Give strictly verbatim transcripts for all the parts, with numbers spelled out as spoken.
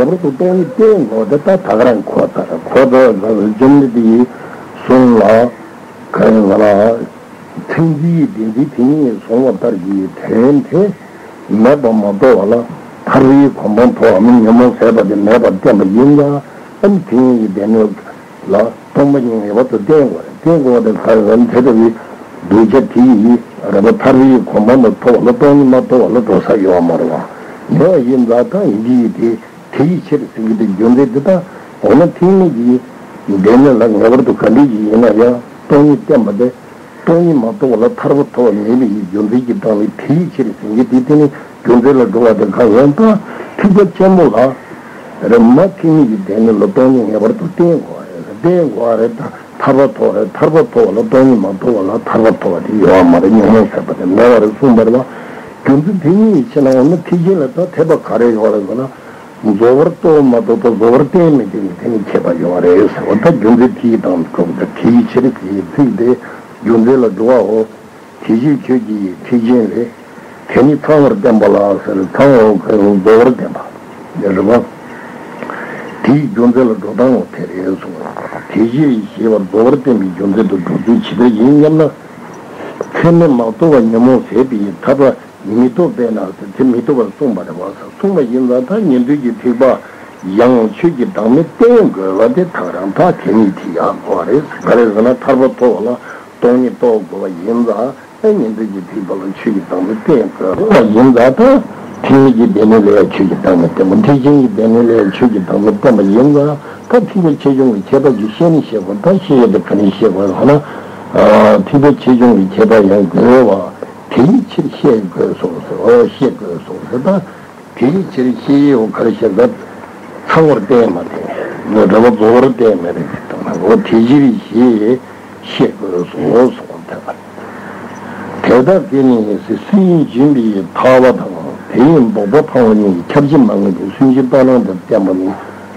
ངེས་པར་དུ་སྟོང་ཉིད་བསྟན་དགོས་དེ་ད་ད་ག་རང་གོ་ཚར། གོ་ཚར་ཚར་བའི་རྒྱུ་མཚན་དེ་ཡིས་གསུངས་ལ། ག་རེ་ཟེར་ན། མཚན་འཛིན་གྱི་བདེན་འཛིན་དེ་ཉིད་བཟུང་བ་ལྟར་གྱི་དོན་དེ་མེད་པར་མ་རྟོགས་པ་ལ་ཐར་པའི་གོ་འཕང་ཐོབ་པ་མིན་ཉོན་མོངས་ཟད་པ་དེ་མེད་པར་བསྟན་པ་ཡིན་ཀྱང་། ཨ་ནི་དེ་ཉིད་ཀྱི་སྡེ་སྣོད་ལ་སྟོང་པ་ཉིད་ངེས་པར་དུ་བསྟན་དགོས་རེད། བསྟན་དགོས་པ་དེ་ག་རེ་རེད། དེ་ལྟ་བུའི་གདུལ་བྱ་དེ་ཡིས་རེད་པ། ཐར་པའི་གོ་འཕང་དུ་ཐོབ་པ་ལ་སྟོང་ཉིད་མ་རྟོགས་པ་ལ་འགྲོ་ས་ཡོད་མ་རེད་པ། མེད་པ་ཡིན་ཙང་ད་ཡིན་གྱི་ཡིན་དེ། དེའི་ཕྱིར་ཟེར་གྱི་དེ་རྒྱུ་མཚན་དེ་དག་འོ་ན་ཐེག་དམན་གྱི་སྡེ་སྣོད་ལ་ངེས་པར་དུ་ག་འདྲ་ཞིག་ཡིན་ན་ཡང་སྟོང་ཉིད་བསྟན་པ་དེ་སྟོང་ཉིད་མ་རྟོགས་པ་ལ་ཐར་པ་ཐོབ་པ་མེད་པའི་རྒྱུ་མཚན་གྱི་སྟེང་ནས་དེའི་ཕྱིར་ཟེར་གྱི་དེ་དེ་ནི་རྒྱུ་མཚན་ལ་འགྲོ་བ་དེ་གང་ཡང་དག་ཐེག་པ་ཆེན་པོ་ལ་རེད་མ། ཐེག་དམན་གྱི་སྡེ་སྣོད་ལ་སྟོང་ཉིད་ངེས་པར་དུ་བསྟན་དགོས་རེད། བསྟན་དགོས་རེད། ད་ཐར་པ་ཐོབ་རེད། ཐར་པ་ཐོབ་པ་ལ་སྟོང་ཉིད་མ་རྟོགས་པ་ལ་ཐར་པ་ཐོབ་པ་དེ་ཡོད་མ་རེད། ཉོན་མོངས་ཟད་པ་དེ་མེད་པ་རེད་གསུངས་པ་རེད་པ། རྒྱུ་མཚན་དེ་ཉིད་ཡིད་ཆེས་ན་འོ་ན་ཐེག་ཆེན་ལ་ད་འཐད་པ་ག་རེ་ཡོད་རེད་ཟེར་ན། རྫོགས་པར་རྟོགས་མ་རྟོགས་དང་རྫོགས་པར་བསྟན་མི་བསྟན་གྱི་དེ་ནི་ཁྱད་པར་ཡོད་རེད་ཟེར་བ། ད་རྒྱུ་མཚན་དེའི་སྟེང་དུ་གོ་བ། ད་དེའི་ཕྱིར་ཟེར་ཚིག་དེ་རྒྱུ་མཚན་ལ་འགྲོ་བའོ། དེ་ཕྱིར་ཁྱོད་ཀྱིས་ཐེག་ཆེན་ལས། དེ་ནི་ཚང་བར་བསྟན་པ་ལ་ཟེར། ཚང་བ་རྫོགས་པར་བསྟན་པ་རེད་པ། དེའི་རྒྱུ་མཚན་ལ་འགྲོ་སྟངས་འོ་དེ་རེད་གསུངས། དེ་ཕྱིར་ཞེས་པ་རྫོགས་པར་བསྟན་པའི་རྒྱུ་མཚན་དུ་འགྲོ་ཚུལ་ཇི་ལྟར་ཡིན་སྙམ་ན། ཚད་མས་མ་རྟོགས་པ་ཉོན་མོངས་ཟད་པའི་ཐར་པ་མི་རྟོགས་པས་ན་ཟེར། དེ་མི་རྟོགས་པར་གསུངས་པ་རེད་པ། གསུངས་པ་ཡིན་ཙང་ད་ཉན་ཐོས་ཀྱི་ཐེག་པ་ཡང་ཆོས་ཀྱི་བདག་མེད་བསྟན་དགོས་པ་དེ་ཐག་རང་ཐག་དེ་ཉིད་དེ་ཡང་གོ་བ་རེད། ག་རེ་ཟེར་ན་ཐར་པ་ཐོབ་པ་ལ་སྟོང་ཉིད་རྟོགས་དགོས་པ་ཡིན་ཙང་ཨེ་ཉན་ཐོས་ཀྱི་ཐེག་པ་ལ་ཆོས་ཀྱི་བདག་མེད་བསྟན་དགོས་པ་ཡིན་ཙང་ད་ཐེག་དམན་གྱི་སྡེ་སྣོད་ལ་ཡང་ཆོས་ཀྱི་བདག་མེད་བསྟན་པ། ཐེག་ཆེན་གྱི་སྡེ་སྣོད་ལ་ཡང་ཆོས་ཀྱི་བདག་མེད་བསྟན་པ་ཡིན་ཙང་ད་ཐེག་པ་ཆེ་ཆུང་གི་ཁྱད་པར་ཅིག་བཤད་ནི་བཤད་དགོས། ད་བཤད་ཡས་དེ་ག་ནས་བཤད་དགོས་ཟེར་ན། ཐེག་པ་ཆེ་ཆུང་གི་ཁྱད་པར་ཡང་དགོས་པ། དེའི་ཕྱིར་བཤད་དགོས་སོ་ཟེར། འོ་བཤད་དགོས་སོ་ཟེར། ད་དེའི་ཕྱིར་བཤད་ཡས་འོ་ག་རེ་བཤད་ད། ཚང་བར་བསྟན་མ་དེ་ནི་རེད་པ། རྫོགས་པར་བསྟན་མ་རེད་དེ་དང་ན། འོ་དེ་ཕྱིར་ཞེས་བཤད་དགོས་སོ་གསུངས་པ་དེ། དེ་དག་གིས་ནི་སུན་འབྱིན་པའི་ཐར་པ་དང་དེའི་ལྡོག་པ་འཕངས་པ་གཉིས་ཁྱབ་བྱེད་མ་ངེས་པའི་སུན་འབྱིན་ལྟར་སྣང་དུ་བསྟན་པ་ནི་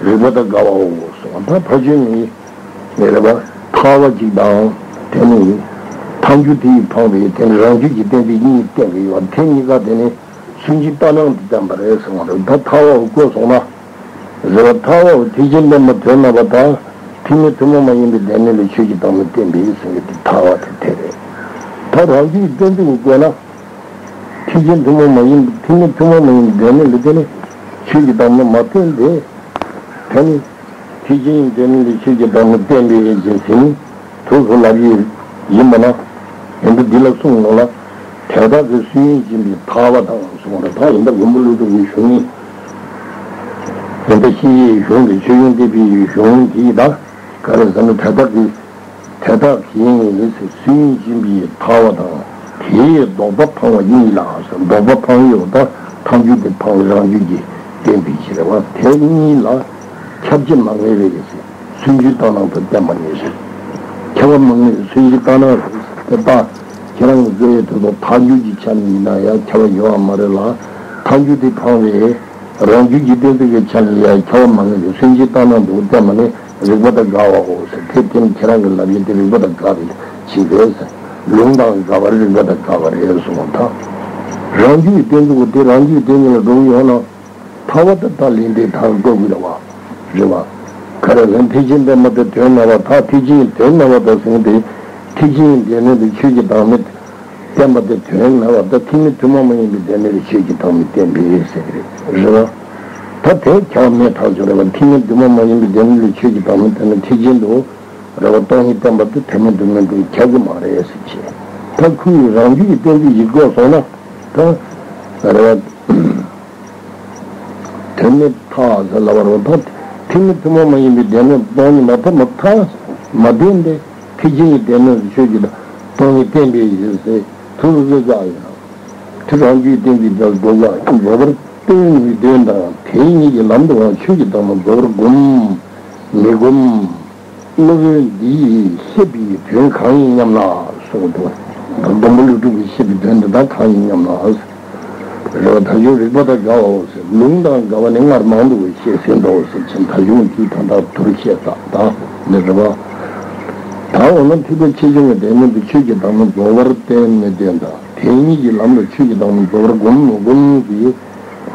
རིགས་པ་དང་འགལ་བའོ་གསུངས་པ་དེ། ཕར་ཕྱིན་ནི་རེད་པ། ཐར་པ་གཅིག་དང་དེ་ནི་ཐལ་འགྱུར་དེས་འཕངས་པའི་དེ་ནི་རང་རྒྱུད་ཀྱི་གཏན་ཚིགས་གཉིས་བསྟན་གྱི་ཡོད། དེ་གཉིས་ཀ་དེ་ནི་སུན་འབྱིན་ལྟར་སྣང་དུ་བསྟན་པ་རེད་གསུངས་པ་རེད། ད་ཐར་པ་བཀོད་སོང་ན། རེད་པ། ཐར་པ་བོ་ཐེག་ཆེན་བསྟན་པ་དོན་མེད་པ་དང་ཐེག་དམན་ཐུན་མོང་མ་ཡིན་པའི་སྡེ་སྣོད་ལས་ཆོས་ཀྱི་བདག་མེད་བསྟན་པའི་ཟེར་གྱི་དེ་ཐར་པ་དེ་དེ་རེད། ད་རང་རྒྱུད་གཏན་ཚིགས་བཀོད་ན། ཐེག་ཆེན་ཐུན་མོང་མ་ཡིན་པའི་ཐེག་དམན་ཐུན་མོང་མ་ཡིན་པའི་སྡེ་སྣོད་ལས་དེ་ནི་ཆོས་ཀྱི་བདག་མེད་མ་བསྟན་ཏེ། དེ་ནི་ཐེག་ཆེན་གྱི་སྡེ་སྣོད་ལས་ཆོས་ཀྱི་བདག་མེད་བསྟན་པའི་རྒྱུ་མཚན་ནི་དུས་སུ་ལབ་ཡས་ཡིན་པ་ན། ཡིན་པ་འདི་ལ་གསུངས་ནོ་ལ། དེ་དག་གིས་སུན་འབྱིན་པའི་ཐར་པ་དང་གསུངས་པ་རེད། ད་ཡིན་ད་མགོན་པོ་ཀླུ་སྒྲུབ་ཀྱི་གཞུང་ནི། ཡིན་ད་བཤེས་གཞུང་གི་ཆོས་སྐྱོང་བསྟན་པའི་གཞུང་འདི་ད་ག་རེ་ཟེར་ན། དེ་དག་གིས་དེ་དག་གིས་སུན་འབྱིན་པའི་ཐར་པ་དང་དེའི་ལྡོག་པ་འཕངས་པ་གཉིས་ལ་ཟེར། ལྡོག་པ་འཕངས་ཡོད་ད་ཐལ་འགྱུར་དེ་འཕངས་རང་རྒྱུད་ཀྱི་གཏན་ཚིགས་ཀྱི་རེད་པ། དེ་གཉིས་ལ་ཁྱབ་བྱེད་མ་ངེས་པའི་སུན་འབྱིན་ལྟར་སྣང་དུ་བསྟན་པ་ནི་ཟེར། ཁྱབ་པ་མ་ངེས་པའི་སུན་འབྱིན་ལྟར་སྣང་ཟེར་ད་ཁྱེད་རང་གི་བཟོ་ཡས་དེ་ཚོ་ཐལ་འགྱུར་གྱི་ཆ་ནས་ཡིན་ན་ཡང་ཁྱབ་པ་ཡོད་པ་མ་རེད་ལ། ཐལ་འགྱུར་དེ་འཕངས་པའི་རང་རྒྱུད་ཀྱི་གཏན་ཚིགས་ཀྱི་ཆ་ནས་ཡང་ཁྱབ་པ་མ་ངེས་པའི་སུན་འབྱིན་ལྟར་སྣང་དུ་བསྟན་པ་ནི་རིགས་པ་དང་འགལ་བའོ་ཟེར། དེ་དེ་ནི་ཁྱེད་རང་གི་ལབ་ཡས་དེ་རིགས་པ་དང་འགལ་བའི་ཕྱིར་རེད་ཟེར། ལུང་དང་འགལ་བར་རིགས་པ་དང་འགལ་བ་རེད་གསུངས་པ་དང་། རང་རྒྱུད་ཀྱི་གཏན་ཚིགས་དེ་རང་རྒྱུད་ཀྱི་གཏན་ཚིགས་ལ་འགྲོ་གི་ཡོད་ན། ཐར་པ་དང་ད་ལན་དེ་ཐར་བཀོད་དགོས་རེད་པ། རེད་པ། ག་རེ་ཟེར་ན་ཐེག་ཆེན་བསྟན་པ་དེ་དོན་མེད་པ་དང་ཐེག་ཆེན་དོན་མེད་པ་དང་ཟེར་ཏེ། ཐེག་ཆེན་སྡེ་སྣོད་དུ་ཆོས་ཀྱི་བདག་མེད་བསྟན་པ་དེ་དོན་མེད་པ་དང་ཐེག་དམན་ཐུན་མོང་མ་ཡིན་པའི་སྡེ་སྣོད་ལས་ཆོས་ཀྱི་བདག་མེད་བསྟན་པའི་ཟེར་གྱི་རེད། རེད་པ། ད་དེ་ཁྱབ་མེད་ཐག་ཆོད་རེད་པ། ཐེག་དམན་ཐུན་མོང་མ་ཡིན་པའི་སྡེ་སྣོད་ལས་ཆོས་ཀྱི་བདག་མེད་བསྟན་ན་ཐེག་ཆེན་དུ་རེད་པ། སྟོང་ཉིད་བསྟན་པ་དེ་དོན་མེད་དུ་མེད་དུ་ཁྱབ་ཀྱི་མ་རེད་ཟེར་བྱས། ད་ཁོ་ཡི་རང་རྒྱུད་ཀྱི་གཏན་ཚིགས་ཡིག་བཀོད་སོང་ན་ད་རེད་པ། དོན་མེད་ཐག་ཟེར་ལབ་པ་རེད་པ། ཐེག་དམན་ཐུན་མོང་མ་ཡིན་པའི་སྡེ་སྣོད་སྟོང་ཉིད་མ་ཐོབ་མ་ཐག་མ་བདེན་ཏེ། ཐེག་ཆེན་གྱི་སྡེ་སྣོད་དུ་ཆོས་ཀྱི་སྟོང་ཉིད་བསྟན་པའི་ཡིན་ཟེར་དུ་བཟོད་བཞག་ཡིན། དེ་རང་རྒྱུད་བསྟན་པའི་རྒྱལ་སྒོ་བཞག་རྫོགས་པར་བསྟན་ནུས་དོན་དང་དེ་ཉིད་ཀྱི་ལམ་དུའང་ཆོས་ཀྱི་བདག་མེད་རྫོགས་པར་བསྒོམ་མི་བསྒོམ། སློབ་དཔོན་འདིས་བཤད་པའི་དོན་གང་ཡིན་སྙམ་ན་གསུངས་འདུག། མགོན་པོ་ཀླུ་སྒྲུབ་ཀྱིས་བཤད་པའི་དོན་འདི་དག་གང་ཡིན་སྙམ་ན། རེད་པ། ད་གཞུང་རིགས་པ་དང་འགལ་བའོ་ཟེར། ལུང་དང་འགལ་བ་ནི་སྔར་མང་དུ་བཤད་ཟིན་ཏོ་ཟེར་ཕྱིན། ད་གཞུང་འདི་ད་ལྟ་དུར་བཤད་ད་ད་འདི་རེད་པ། ད་འོ་ན་ཐེག་པ་ཆེ་ཆུང་གི་སྡེ་སྣོད་དུ་ཆོས་ཀྱི་བདག་མེད་རྫོགས་པར་བསྟན་མི་བསྟན་དང་དེ་ཉིད་ཀྱི་ལམ་དུ་ཆོས་ཀྱི་བདག་མེད་རྫོགས་པར་བསྒོམ་མི་བསྒོམ་གྱི་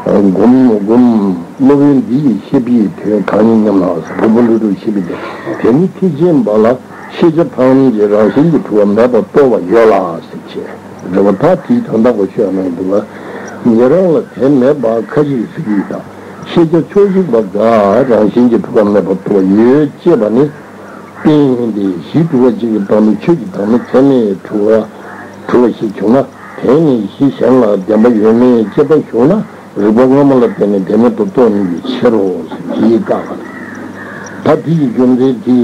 སྒོམ་མི་སྒོམ། སློབ་དཔོན་འདི་ཡིས་བཤད་པའི་དོན་གང་ཡིན་སྙམ་ན། རིག་པ་བློ་གྲོས་ཤེས་པའི་དོན། དེ་ནི་ཐེག་ཆེན་པ་ལ་ཤེས་བྱ་ཐམས་ཅད་རང་བཞིན་གྱིས་གྲུབ་པ་མེད་པར་རྟོགས་པ་ཡོད་ལ་ཟེར་བྱས། རེད་བ། ད་དེའི་དོན་དག་པོ་ཤོད་ཡ་ནང་འདུག་ལ། ཉན་རང་ལ་དེ་མེད་པ་ཁ་ཅིག་ཟེར་གྱི་ཡོད་ད། ཤེས་བྱ་ཕྱོགས་གཅིག་པ་འགའ་རང་བཞིན་གྱིས་གྲུབ་པ་མེད་པར་རྟོགས་པ་ཡོད་ཅེས་པ་ནི། རྟེན་ཡིན་ཏེ། གཞི་གྲུབ་པ་གཅིག་གི་སྟེང་དུ་ཆོས་ཀྱི་བདག་མེད་ཚད་མས་གྲུབ་པ་གྲུབ་པ་ཞིག་བྱུང་ན། དེ་ནི་གཞི་གཞན་ལ་བདེན་པ་ཡོད་མེད་དཔྱད་པ་ཞུགས་ན། རིགས་པ་སྔ་མ་ལ་བརྟེན་ནས་བདེན་མེད་དུ་རྟོགས་ནུས་པའི་ཕྱིར་རོ་ཟེར། དེའི་བཀག་པ་རེད། ད་དེ་ཡི་རྒྱུ་མཚན་དེ་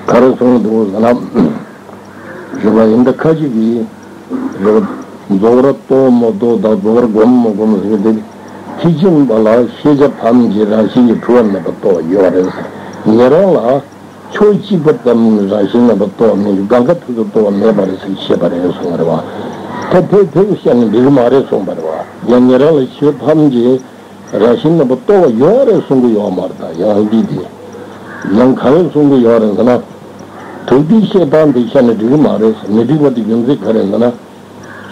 ག་རེ་གསུངས་འདུག་ཟེར་ན། རེད་བ། ཡིན་ད་ཁ་ཅིག་གིས་རེད་བ། རྫོགས་པར་རྟོགས་མ་རྟོགས་དང་རྫོགས་པར་སྒོམ་མ་སྒོམ་ཟེར་དེ། ཐེག་ཆེན་པ་ལ་ཤེས་བྱ་ཐམས་ཅད་རང་བཞིན་གྱིས་གྲུབ་པ་མེད་པར་རྟོགས་པ་ཡོད་རེད་ཟེར། ཉན་རང་ལ་ཕྱོགས་གཅིག་པ་ཙམ་རང་བཞིན་མེད་པར་རྟོགས་ནས་དགག་པ་དེ་ཚོ་རྟོགས་པ་མེད་པ་རེད་ཟེར་བཤད་པ་རེད་གསུངས་པ་རེད་བ། ད་དེ་དེ་བཤད་ན་འགྲིག་གི་མ་རེད་གསུངས་པ་རེད་བ། ཡང་ཉན་རང་ལ་ཤེས་བྱ་ཐམས་ཅད་རང་བཞིན་མེད་པར་རྟོགས་པ་ཡོད་རེད་གསུང་གི་ཡོད་མ་རེད། ད་ཡང་འདི་དེ་ཡང་ག་རེ་གསུང་གི་ཡོད་རེད་ཟེར་ན། དོན་དེ་བཤད་སྟངས་དེ་བཤད་ན་འགྲིག་གི་མ་རེད་ཟེར། མི་འགྲིག་པ་དེ་རྒྱུ་མཚན་ག་རེ་ཟེར་ན།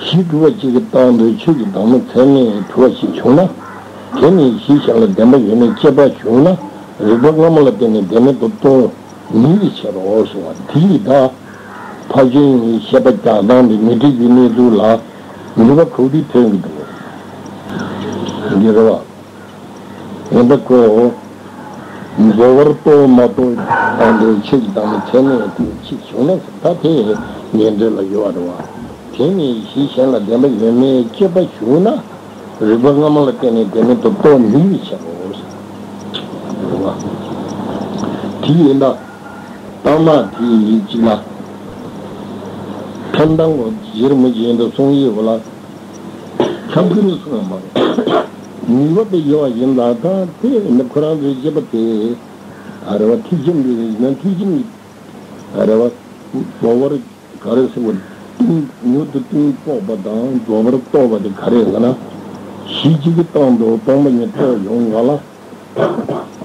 གཞི་གྲུབ་པ་གཅིག་གི་སྟེང་དུ་ཆོས་ཀྱི་བདག་མེད་ཚད་མས་གྲུབ་པ་ཞིག་བྱུང་ན། དེ་ནི་གཞི་གཞན་ལ་བདེན་པ་ཡོད་མེད་དཔྱད་པ་ཞུགས་ན། རིགས་པ་སྔ་མ་ལ་བརྟེན་ནས་བདེན་མེད་དུ་རྟོགས་ནུས་པའི་ཕྱིར་རོ་གསུངས་པ་དེ་ཡིས་ད། ཕར་ཕྱིན་བཤད་པ་རྒྱག་སྟངས་དེ་མི་འགྲིག་པའི་གནས་ཚུལ་ལ་ནུས་པ་ག་དུས་ཐོན་གྱི་འདུག་འདི་རེད་བ། ཡིན་ད་ཁོ། རྫོགས་པར་རྟོགས་མ་རྟོགས་དང་དེ་ཆོས་ཀྱི་བདག་མེད་ཚད་མས་དེ་ཅིག་བྱུང་ན་ད་དེ་ཉན་འདོད་ལ་ཡོད་རེད་བ། དེ་ནི་གཞི་གཞན་ལ་བདེན་པ་ཡོད་མེད་དཔྱད་པ་ཞུགས་ན། རིགས་པ་སྔ་མ་ལ་བརྟེན་ནས་བདེན་མེད་དུ་རྟོགས་ནུས་པའི་ཕྱིར་རོ། རེད་བ། དེ་ཡིན་ད། ལྟ་མ་དེ་ཡིན་གཅིག་ལ། ཕན་དང་གོ་རྗེར་མི་བྱེད་འདུ་གསུང་ཡིག་འོ་ལ། ཁྱབ་ཀུན་སོང་བ་མ་རེད། ནུས་པ་དེ་ཡོད་པ་ཡིན་ལ་ད་དེ་ནི་ཁོ་རང་ཚོའི་སྐྱེས་པ་དེ། ཨ་རེ་བ་ཐེག་ཆེན་པའི་རིགས་ན་ཐེག་ཆེན་གྱི། ཨ་རེ་བ། རྫོགས་པར་ག་རེ་ཟེར་བ། གཏིང་མྱུར་དུ་གཏིང་དཔོག་པ་དང་རྫོགས་པར་རྟོགས་པ་དེ་ག་རེ་ཟེར་ན། གཞི་གཅིག་གི་སྟེང་དུ་སྟོང་པ་ཉིད་རྟོགས་ཡོང་ག་ལ།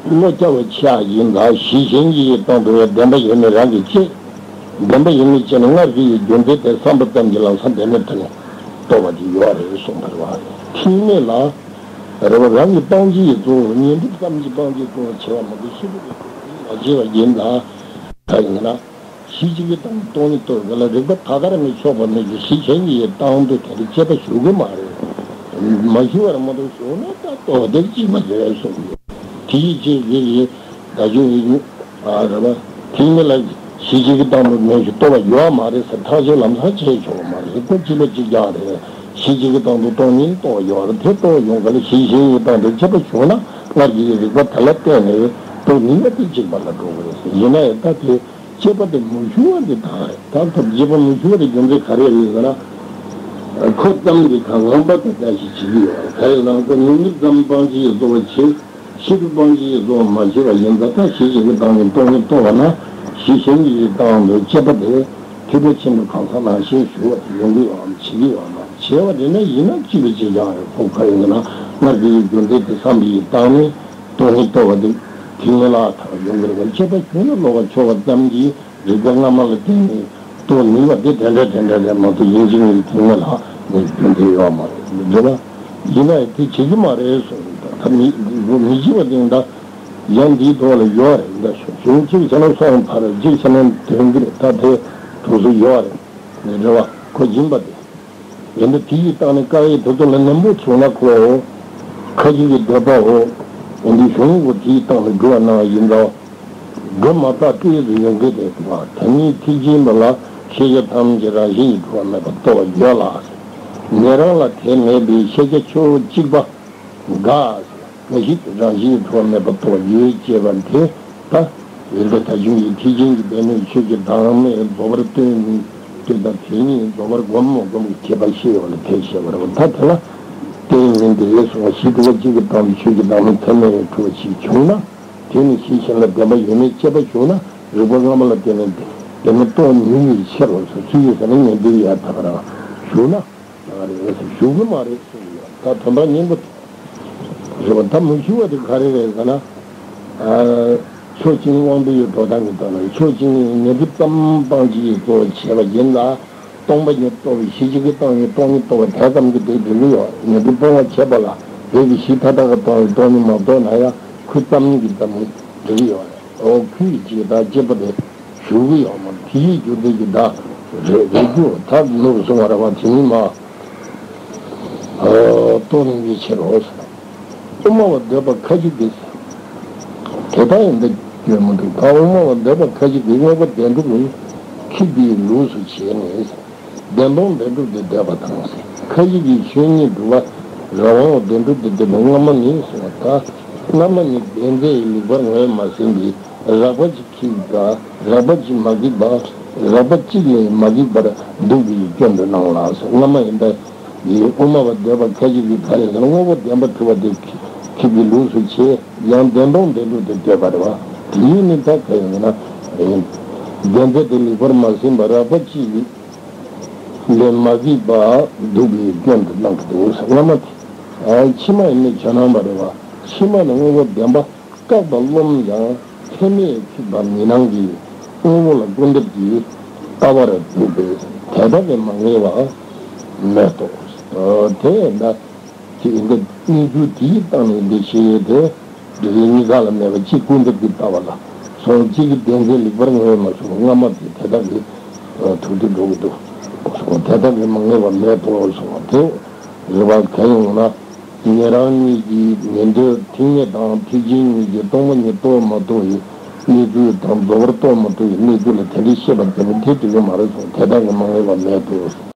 བློ་སྐྱ་བོ་ཆེ་ཡིན་ལ་གཞི་གཞན་གྱི་སྟེང་དུ་བདེན་པ་ཡོད་མེད་རང་གིས་དཔྱད། བདེན་པ་ཡོད་མེད་དཔྱད་ནས་སྔར་གྱི་རྒྱུ་མཚན་དེ་བསམ་པ་ཙམ་གྱིས་ལམ་སང་བདེན་མེད་ཐོན་ནས་རྟོགས་པ་དེ་ཡོད་རེད་གསུངས་པ་རེད་བ། ཐེག་དམན་ལ་རེ་བ་རང་གི་སྤང་བྱའི་གཙོ་བོ་ཉོན་སྒྲིབ་ཙམ་གྱི་སྤང་བྱའི་གཙོ་བོ་བྱེད་པ་མ་གཏོགས་ཤེས་རབ་ཀྱི་གཙོ་བོ་མ་བྱས་པ་ཡིན་ལ། ད་ཡིན་ན། གཞི་གཅིག་གི་སྟེང་སྟོང་ཉིད་རྟོགས་དགོས་ལ་རིགས་པ་ད་གར་མི་ཆོག་པ་མེད་ཀྱི་གཞི་གཞན་གྱི་སྟེང་དུ་དེ་འདྲ་དཔྱད་པ་ཞུ་གི་མ་རེད། མ་ཞུ་བར་མ་གཏོགས་ཞུ་ན་ད་རྟོགས་པ་དེ་གཅིག་མ་རེད་གསུངས་ཡོད། དེ་ཡི་ཕྱིར་དེ་ཡི་ད་ཞུ་ཡི་ཨ་རེད་པ། དེ་ཉིད་ལ་གཞི་གཅིག་གི་སྟེང་དུ་མེད་ཞུ་རྟོགས་པ་ཡོད་མ་རེད་ཟེར་ཐག་ཆོད་ལམ་སང་བྱས་ཆོག་མ་རེད། རིགས་པ་གཅིག་ལ་གཅིག་རྐྱང་རེད། གཞི་གཅིག་གི་སྟེང་དུ་སྟོང་ཉིད་རྟོགས་ཡོད་རེད། དེ་རྟོགས་ཡོང་ག་ལ་གཞི་གཞན་གྱི་སྟེང་དུ་དཔྱད་པ་ཞུ་ན་སྔར་གྱི་རིགས་པ་དེ་ལ་བརྟེན་ནས་རྟོགས་ནུས་པ་དེ་གཅིག་པ་ལ་འགྲོ་དགོས་རེད་ཟེར། ཡིན་ན་ཡང་ད་དེ། དཔྱད་པ་དེ་མི་ཞུ་བ་འདི་དང་རེད། ད་ལྟ་དཔྱད་པ་མི་ཞུ་བ་དེ་རྒྱུ་མཚན་ག་རེ་རེད་ཟེར་ན། ཁོ་ཙམ་གྱིས་ཁ་ངོམ་པ་དང་བཀྲ་ཤིས་བྱེད་ཀྱི་ཡོད་རེད། ག་རེ་ཟེར་ན་ཁོ་ཉོན་སྒྲིབ་ཙམ་སྤང་བྱའི་གཙོ་བོ་བྱེད། ཤེས་རབ་སྤང་བྱའི་གཙོ་བོ་མ་བྱས་པ་ཡིན་ཙང་ད་གཞི་གཅིག་གི་སྟེང་ནས་སྟོང་ཉིད་རྟོགས་པ་ན་གཞི་གཞན་གྱི་སྟེང་དུ་དཔྱད་པ་དེ་ཐེག་པ་ཆེན་པོའི་གང་ཟག་ནང་བཞིན་ཞུ་བ་དེ་ཡོང་གི་ཡོད་རེད། བྱེད་ཀྱི་ཡོད་རེད། བྱས་པ་དེ་ནས་ཡིན་ན་གཅིག་པ་གཅིག་རྐྱང་རེད། ཁོ་ག་རེ་ཡིན་ན་སྔར་གྱི་རྒྱུ་མཚན་དེ་བསམ་པའི་སྟེང་ནས། སྟོང་ཉིད་རྟོགས་པ་དེ་ཐེག་དམན་ལ་ཐར་བ་ཡོང་གི་རེད་པ། དཔྱད་པ་ཞུ་ན་ལོགས་ཀ་ཆོག་པ་ཙམ་གྱིས་རིགས་པ་སྔ་མ་ལ་བརྟེན་ནས་རྟོགས་ནུས་པ་དེ་དེ་འདྲ་དེ་འདྲ་རེད་མ་གཏོགས་ཡིན་གཅིག་མིན་གཅིག་ཐེག་དམན་ལ་ནི་རྒྱུ་མཚན་ཡོད་མ་རེད། རེད་པ། ཡིན་ན་ཡང་དེ་བྱེད་ཀྱི་མ་རེད་གསུངས། ད་མི་མི་བྱེད་པ་དེ་ད་ཡང་འདིའི་ཐོག་ལ་ཡོད་རེད། ད་གཞུང་གཅིག་བྱས་ན་སོང་ཕར་གཅིག་བྱས་ན་དོན་གྱི་རེད། ད་དེ་དུས་སུ་ཡོད་རེད། རེད་པ། ཁོ་ཡིན་པ་དེ། ཡིན་ད་དེ་ཡི་སྟེང་ནས་བཀག་ཡས་དེ་ཚོ་ལ་ནན་པོ་བྱུང་ན་ཁོ། ཁ་ཅིག་གི་འདོད་པའོ། ཡིན་དུས་གཞུང་གོ་དེའི་སྟེང་ནས་སྒྲུབ་པ་གནང་བ་ཡིན་ཙང་། སྒྲུབ་མ་ཐག་ཏུ་ཡོད་དུ་ཡོང་གི་རེད་འདུག་བ། ད་ནི་ཐེག་ཆེན་པ་ལ་ཤེས་བྱ་ཐམས་ཅད་རང་བཞིན་གྱིས་གྲུབ་པ་མེད་པར་རྟོགས་པ་ཡོད་ལ། ཉན་རང་ལ་དེ་མེད་པའི་ཤེས་བྱ་ཕྱོགས་གཅིག་པ། འགའ། ངེས་ཤེས་རང་བཞིན་གྱིས་གྲུབ་པ་མེད་པར་རྟོགས་ཡོད་ཅེས་པ་དེ་ལྟ། ཡིན་ཏེ་ད་གཞུང་གི་ཐེག་ཆེན་གྱི་སྡེ་སྣོད་ཆོས་ཀྱི་བདག་མེད་རྫོགས་པར་སྟོན་ནི་སྟོན་དང་དེ་ཉིད་རྫོགས་པར་སྒོམ་མི་སྒོམ་གྱི་ཁྱད་པར་ཤེས་ཡོད་ལ་དེ་བཤད་པ་རེད། ད་དེ་ལ་རྟེན་ཡིན་ཏེ་གསུངས་པ་གཞི་གྲུབ་པ་གཅིག་གི་སྟེང་དུ་ཆོས་ཀྱི་བདག་མེད་ཚད་མས་གྲུབ་པ་ཞིག་བྱུང་ན། དེ་ནི་གཞི་གཞན་ལ་བདེན་པ་ཡོད་མེད་དཔྱད་པ་ཞུགས་ན་རིགས་པ་སྔ་མ་ལ་བརྟེན་ནས་བདེན་མེད་རྟོགས་ནུས་པའི་ཕྱིར་རོ་ཟེར། སུ་ཡིས་ཟེར་ན་ཉན་ཐོས་ཡ་ད་ག་རང་ཞུགས་ན། ད་ག་རེ་རེད་ཟེར་ཞུ་གི་མ་རེད་གསུངས་ཡོད། ད་དོན་དག་སྙིང་པོ་རེད་བ། ད་མི་ཞུ་བ་དེ་ག་རེ་རེད་ཟེར་ན། ཕྱོགས་གཅིག་ནི་དབང་པོའི་འགྲོ་སྟངས་ཀྱི་དོན་ལ་ཕྱོགས་གཅིག་ནི་ཉོན་སྒྲིབ་ཙམ་སྤང་བྱའི་གཙོ་བོ་བྱས་པ་ཡིན་ལ། སྟོང་པ་ཉིད་རྟོགས་པའི་གཞི་གཅིག་གིས་སྟོང་ཉིད་སྟོང་ཉིད་རྟོགས་པ་དེ་ཙམ་གྱིས་དེ་འགྲིག་གི་ཡོད། ཉན་ཐོས་སྤོང་བ་བྱེད་པ་ལ་བོད་ཀྱི་གཞི་མཐའ་དག་གིས་སྟོང་ཉིད་སྟོང་ཉིད་མ་རྟོགས་ན་ཡང་ཁུ་ཙམ་གྱིས་ཙམ་གྱིས་འགྲིག་གི་ཡོད་རེད། འོ་ཁུ་ཡི་གཅིག་ད་གཅིག་པ་དེ་ཞུ་གི་ཡོད་མ་རེད། དེ་ཡི་རྒྱུ་མཚན་གྱིས་ད་རེད་རེད་རྒྱུ་ཐག་ནུབ་སོང་བ་རེད་བ། དེ་ནི་མ་རྟོགས་ནུས་པའི་ཕྱིར་རོ། དབུ་མ་བ་འདོད་པ་ཁ་ཅིག་གིས། དེ་ལྟར་ཡིན་ད་སྐྱོན་མི་འདུག་ད་དབུ་མ་བ་འདོད་པ་ཁ་ཅིག་གིས་དངོས་པོ་བདེན་གྲུབ་ནི་ཁྱིད་པའི་ལུགས་སུ་བྱས་ནས། བདེན་སྟོང་བདེན་གྲུབ་དེ་འདོད་པ་དང་། ཁ་ཅིག་གིས་ཆོས་ཉིད་སྒྲུབ་པ་རང་དབང་བདེན་གྲུབ་དེ་འདོད་པའི་སྔ་མ་ནི་གསུངས་པ་ལྟར། སྔ་མ་ནི་བདེན་རྫས་ལེགས་པར་ངོས་མ་ཟིན་པའི་རགས་པ་གཅིག་གིས་ཀྱང་རགས་པ་གཅིག་མ་གིས་པ། རགས་པ་གཅིག་ལས་མ་གིས་པར་འདུག་པའི་སྐྱོན་དུ་སྣང་ལ། སྔ་མ་ཡིན་པ། དེའི་དབུ་མ་བ་འདོད་པ་ཁ་ཅིག་གིས་ག་རེ་ཟེར་ན། དངོས་པོ་བདེན་པ་གྲུབ་པ་དེ་ཁྱིད་པའི་ལུགས་སུ་བྱས། ཡང་བདེན་སྟོང་བདེན་གྲུབ་དེ་འདོད་པ་རེད་བ། དེ་ཡིན་ནི་ད་ག་ཡིན་ན། བདེན་རྫས་དེ་ལེགས་པར་མ་ཟིན་པ་རགས་པ་གཅིག་ལས་མ་གིས་པ་འདུག་པའི་སྐྱོན་དུ་སྣང་གི་འདུག་སྔ་མ་དེ། ཕྱི་མ་ཡིན་ནི་ཇོ་ནང་པ་རེད་བ། ཕྱི་མ་ནི་དངོས་པོ་བདེན་པ། བཀག་པ་རློམ་ཡང་ཚད་མས་ཁྱབ་པ་མི་སྣང་གི་དངོས་པོ་ལ་ཀུན་རྫོབ་ཀྱི་ལྟ་བར་འཇུག་པས་དེ་དག་གིས་མ་ངེས་པ་མེད་དོ། དེ་ཡིན་ན་དེ་ཡིན་ན་གནས་ཚུལ་དེའི་སྟེང་ནས་འདི་ཤེས་ཡོད་དེ། འདི་གཉིས་ཀ་ལ་མེད་པ་གཅིག་ཀུན་རྫོབ་ཀྱི་ལྟ་བ་ལ་སོང་གཅིག་གི་བདེན་རྫས་ལེགས་པར་ངོས་མ་ཟིན་པ་སྔ་མ་དེ་དེ་དག་གིས་ཐུག་སྟེ་འགྲོ་གི་འདུག་དེ་དག་གིས་མ་ངེས་པ་མེད་དོ་གསུངས་པ་དེ་རེད་བ། གང་ཡིན་ན། ཉན་རང་གཉིས་ཀྱིས་ཉན་ཐོས་ཐེག་དམན་དང་ཐེག་ཆེན་གཉིས་ཀྱིས་སྟོང་པ་ཉིད་རྟོགས་མ་ཐུབ་པའི་གནས་ཚུལ་དང་རྫོགས་པར་རྟོགས་མ་ཐུབ་པའི་གནས་ཚུལ་ལ་དེ་འདྲའི་བཤད་པ་དེ་ནི་དེ་འགྲིག་གི་མ་རེད་གསུངས། དེ་དག་གིས་མ་ངེས་པ་མེད་དོ།